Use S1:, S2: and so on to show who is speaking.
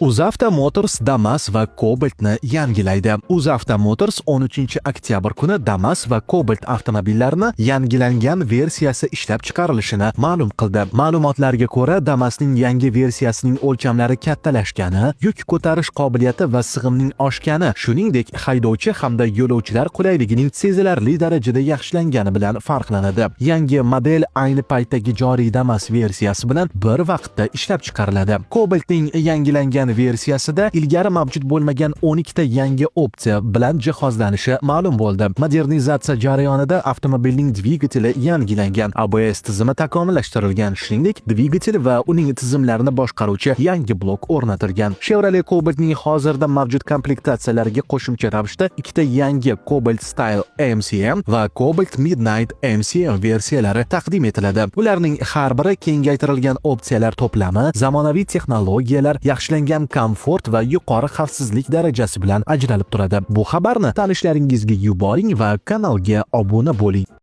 S1: UzAuto Motors Damas va Cobaltni yangilaydi. UzAuto Motors 13 oktyabr kuni Damas va Cobalt avtomobillarini yangilangan versiyasi ishlab chiqarilishini ma'lum qildi. Ma'lumotlarga ko'ra, Damasning yangi versiyasining o'lchamlari kattalashgani, yuk ko'tarish qobiliyati va sig'imning oshgani, shuningdek, haydovchi hamda yo'lovchilar qulayligining sezilarli darajada yaxshilangani bilan farqlanadi. Yangi model ayni paytdagi joriy Damas versiyasi bilan bir vaqtda ishlab chiqariladi. Cobaltning yangilangan versiyasida ilgari mavjud bo'lmagan 12 ta yangi opsiya bilan jihozlanishi ma'lum bo'ldi. Modernizatsiya jarayonida avtomobilning dvigateli yangilangan, ABS tizimi takomillashtirilgan, shuningdek, dvigatel va uning tizimlarini boshqaruvchi yangi blok o'rnatilgan. Chevrolet Cobaltning hozirda mavjud komplektatsiyalariga qo'shimcha ravishda ikkita yangi Cobalt Style MCM va Cobalt Midnight MCM versiyalari taqdim etiladi. Ularning har biri kengaytirilgan opsiyalar to'plami, zamonaviy texnologiyalar, yaxshilangan komfort va yuqori xavfsizlik darajasi bilan ajralib turadi. Bu xabarni tanishlaringizga yuboring va kanalga obuna bo'ling.